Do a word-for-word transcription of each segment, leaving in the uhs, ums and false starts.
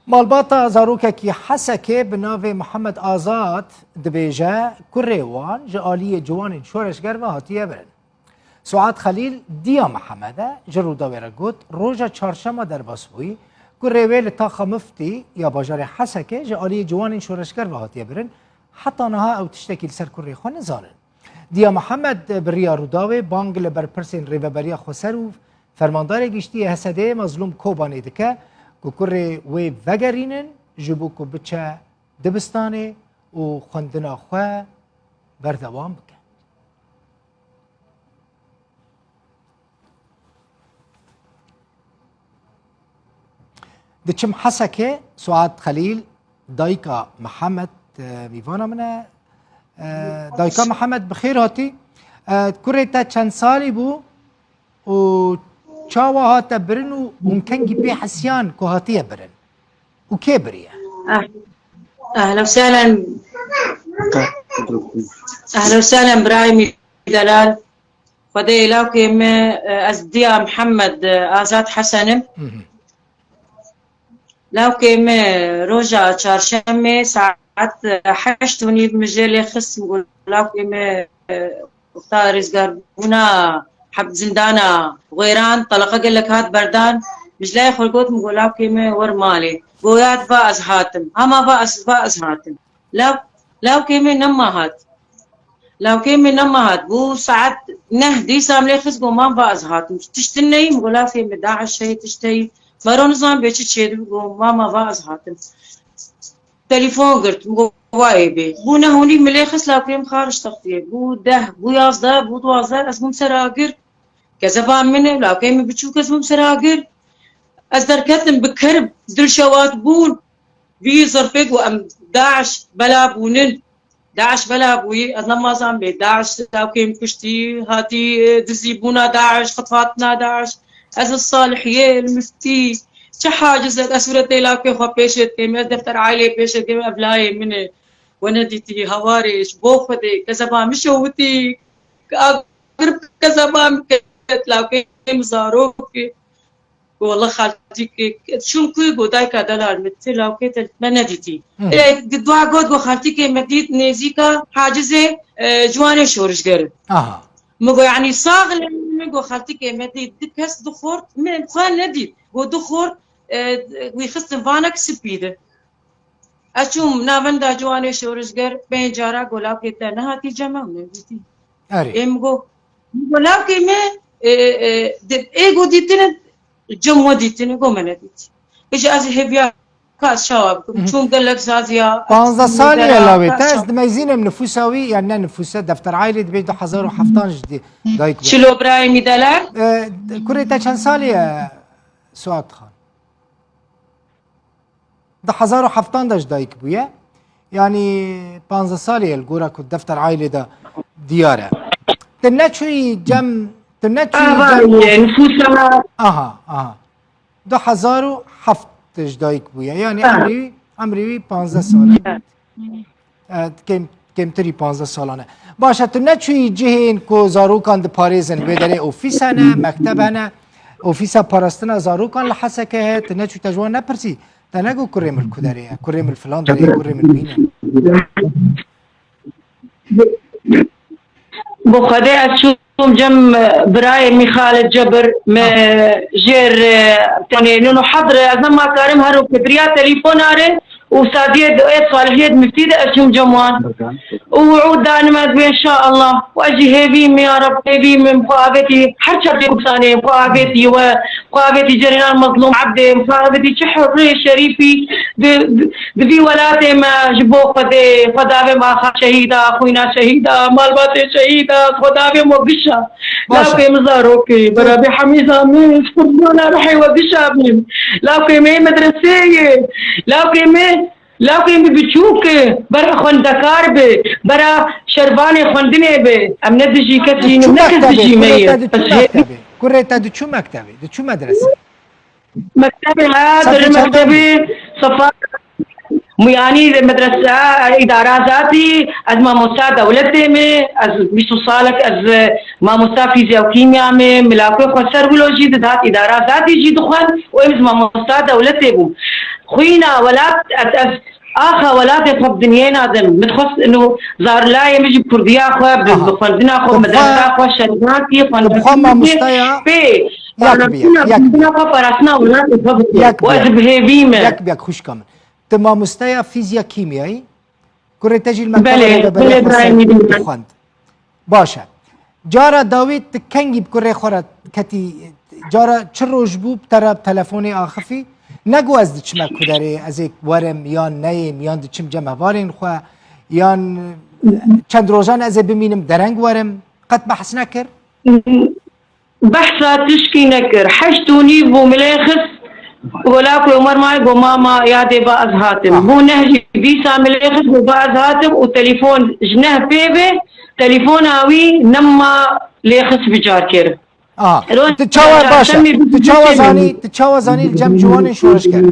Malbata zarokekî Hesekê bi navê Mihemed Azad dibêje, kurê wan ji aliyê ciwanên şoreşger ve hatiye birin. Suad Xelîl, diya Mihemed e, ji Rûdawê re got, roja çarşema derbas bûyî, kurê wê li taxa Miftî ya bajarê Hesekê ji aliyê ciwanên şoreşger ve hatiye birin, heta niha ew tiştekî li ser kurê xwe nizanin. Diya Mihemed bi riya Rûdawê bang li berpirsên Rêveberiya Xweser û Fermandarê Giştî yê H S D'ê Mezlûm Kobanê dike ku kurê wê vegerînin ji bo ku biçe dibistanê û xwendina xwe berdewam bike. Diçim Hesekê, Suad Xelîl, dayika Mihemed, e, mîvana min e. E, dayika Mihemed, bi xêr hatî. E, kurê te çend salî bû û çawa hate birin û hûn kengî pê hesiyan ku hatiye birin? Û kê biriye? Eh, ehlen sehlen. Ehlen sehlen birayê min delal. Xwedê lawkê me, e, ez diya Mihemed, e, Azad Hesen im. Hı hı. Lawkê me roja çarşemê saet, e, heşt û nîv min jê lê xist, min got, lawkê me, e, wexta rêzgarbûna heb-, zindana Xwêran, teleqa gelek hat berdan, min ji layê xwe got, min got, lawkê me wer malê. Goya diva ez hatim. Hema va ez, va ez hatim. Law-, lawkê me nema hat. Lawkê me nema hat. Bû saet neh dîsa min lê xist, got, mam va ez hatim. Tişt tune ye, min got, lawkê me, DAIŞ heye, tişt heye. Mero nizan bê çi çêdibe, got, mama va ez hatim. Telefon girt, min got, va ê bê. Bû neh û nîv min lê xist, lawkê me xaric textiyê. Bû deh, bû yazdeh, bû duwazdeh, ez bûm ser agir. Kezeba min e, lawkê me biçûk, ez bûm ser agir. Ez derketim bi kerb, dilşewat bûn. Vî zirfê ku em DAIŞ bela bûnin. DAIŞ bela bûyî, ez nema zan bê. DAIŞ lawkê min kuştî, hatî, e, dizîbûna DAIŞ, xitfatina DAIŞ. Ez li Salihiyê, li Miftî. Çi haciz e, ez sûretê lawkê xwe pêşê dikêm, ez defter ailê pêşê dikêm, ev layê min e. We nedîtî, hewarê, ji bo Xwedê, kezeba min şewitî. Agir kezeba min ket, lawkê min zarok e. Got, wele xaltîkê, çûm ku, got, dayka delal min, tu lawkê te me nedîtî. Hı. E, dua got, got, xaltîkê me dît nêzîka hacizê, e, ciwanê şorişger in. Aha. Min got, yanî sax lê min got, xaltîkê me dît, du kes, du xort, min xwe nedît. Got, du xort, e, wî xistin vanek spî de. Ez çûm navenda ciwanê şorişger, pênc cara got, lawkê te nehatî cem me, min nedîtî. Erê. Ê min got, min got, lawkê me, e, e, di, ê got dîtine, cem we dîtine, got me nedîtî. Îja ez hêviya ka ez çawa bikim? Hı hı. Çûm gelek saziya. Panzdeh salî ye lawê te, ez dimeyzînim nifûsa wî, yani ne nifûsa, defter ailê dibê du hezar û heftan ji dî dayik bû. Çilo birayê min delal? E, kurê te çend salî ye, Suat Xan? Di hezar û heftan de ji dayik bûye. Yanî panzdeh salî ye li gora ku defter ailê de diyar e. Tu neçûyî cem, tu neçûyî cem. Aha, aha. Du hezar û heft ji dayik bûye. Yanî emrî wî, emrî wî panzdeh sal e. E, kêm, kêmtirî panzdeh salan e. Baş e, tu neçûyî cihên ku zarokan diparêzin, wê derê ofîs hene, mekteb hene, ofîsa parastina zarokan li Hesekê heye, tu neçû te ji wan nepirsî, te negot kurê min li ku derê ye, kurê min li filan derê ye, kurê min li wî ne. Bo Xwedê ez çûm cem, e, birayê min Xalid Cebir, me jêr, e, tenê nûno hedr, ez nema karim herim fikriya telefona re û sadiyê di ê salihiyê di miftî de ez çûm cem wan. Û û danim ez bê inşallah. Û ez jî hêvî me ya Reb, hêvî me xwe avêtî her çar Kurdistanê, xwe avêtî we, xwe avêtî Celîlan Mezlûm Ebdê, xwe avêtî çi hurrê şerîfî di, di, di vî welatê me ji bo Xwedê, xwe davê me axa şehîda, xwîna şehîda, malbatê şehîda, xwe davê me gişa. Baş e. Lawkê min zarokê, berabê hemîza min, ji Kurdistana rihê we gişa bîn. Lawkê me yê medresê ye. Lawkê me, lawkê me biçûk e, bera xwendekar be, bera şervanê xwendinê be. Em ne dijî kesî ne, ne kes dijî me ye. Kurê te diçû mektebê? Kurê te diçû mektebê? Diçû medresê? Mektebê, ha, Sefê çendem bû? Mektebê sefa Mu-, yanî medrese, îdara zatî, ez mamosta dewletê me, ez bîst salek ez, e, mamosta fîzya û kîmya me, milakoyê xwe ser wilo jî dihat îdara zatî jî dixwend û em ji mamosta dewletê bû. Xwîna welat, ez, ez axa welatê xwe bi dinyê nadim. Min xwest inu zarlayê min jî kurdiya xwe, bi, Aha. bi xwendina xwe, Tu bi xwe, medresa xwe, şervatî, tu bi xwe xwendina mamostaya pê, yek bi yek, parastina yek bi xwendina yek. xwe, parastina welatê xwe bike. Yek bi Û ez yek. bi hêvî me. Yek bi yek xwişka min. Tu mamosteya fîzya kîmyayî, kurê te jî li Mekteba Belê, Rêveberê belê, Xweser Ibrahîmî dî. dixwend. Baş e. Cara dawî tu kengî bi kurê xwe re ketî, cara çi roj bû bi te re telefonê axifî? Ne ku ez diçime ku derê, ez ê werim yan neyêm, yan diçim cem hevalên xwe, yan çend rojan ez ê bimînim dereng werim. Qet behs nekir? Behsa tişkî nekir. Heşt û nîv bû, min lê xist. Wela ku Omer mayê got, "Mama, yadê ba ez hatim." Ah. Bû neh jî dîsa min lê xist, got, "Ba ez hatim" û telefon ji neh pê be, telefona wî nema lê xist bi carkê re. Ah. Roj Tu çawa, baş e. çarşemê Tu çawa bî zanî, tu çawa zanî li cem ciwanên şoreşger e?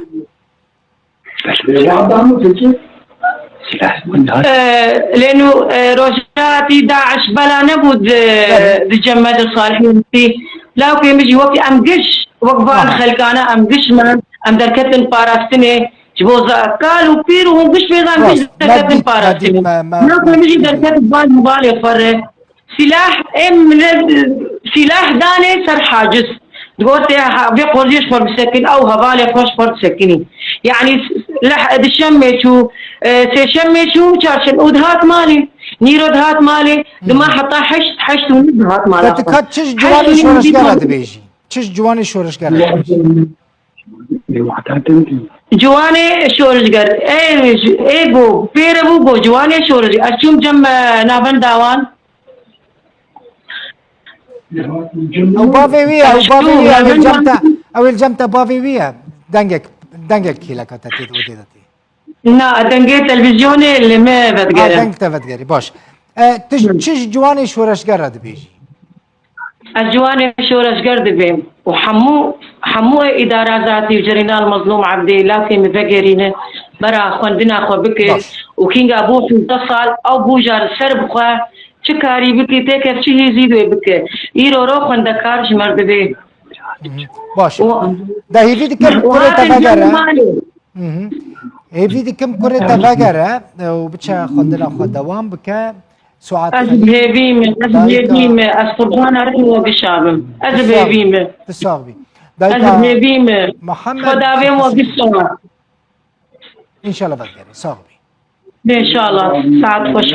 Ee, lê nû, e, rojatî DAIŞ bela nebû di, Belê. di cem me de Salihê Mesîh. Lawkê min jî wekî em giş, wek van Ha. xelkana em giş me, em derketin parastinê. Ji bo za-, kal û pîr û hûn giş bêzan giş Rast, me derketin dît, me parastinê. dît, me, me, Lawkê me min jî dît. derket van hevalê xwe re. Sîlah, em ne, sîlah danê ser haciz. Digote, ha, vê qoziyê ji xwe bisekin, ew hevalê xwe ji xwe disekinî. Yanî, leh, dişemê çû, e, sêşemê çû, çarşemê û dihat malê. Nîro dihat malê, dima Hmm. heta heşt, heşt û nîv dihat mala Te xwe. tu ka çi ji Heşt ciwanê û nîv şoreşgera dihat dibêjî? Çi ji ciwanê şoreşgera dibêjî? Ciwanê şoreşger, ê, ê go, pêre bû go, ciwanê şoreşger. Ez çûm cem, e, navenda wan. Ew bavê wî ye, ew bavê wî ye, ew ê cem te, ew ê cem te bavê wî ye. Dengek, dengek kêleka te tê, odê de tê. Na, dengê televîzyonê li me Ha, vedigere. deng te vedigerî, baş. E, tu Hı. çi ji ciwanê şoreşger re dibêjî? Ez ciwanê şoreşger dibêm û hemû, hemû ê îdara zatî û Cerînal Mezlûm Ebdî, lafê min vegerîne, bera xwendina xwe bike Baş. û kînga bû hevdeh sal, ew bûja li ser bixwe, çi karî bike, têkev çi hêzî wê bike. Îro ro xwendekar ji me re dibê. Hı hı. Baş. Û De hêvî dikim û kurê te hatin vegere. cem malê. Hı hı. Hêvî dikim kurê te vegere, e, û biçe xwendina xwe dewam bike. Saet Ez xelî. bi hêvî me, ez bi Dayika. hêvî me, ez qurbana rihê we gişa bim. Ez bi Tu sax hêvî bî. me. Tu sax bî. Ez Dayika bi hêvî me. Muhammed Xwedavê we Huseyîn. gişa. Înşallah vedigerî. Sax bî. Înşallah. Saet xweş.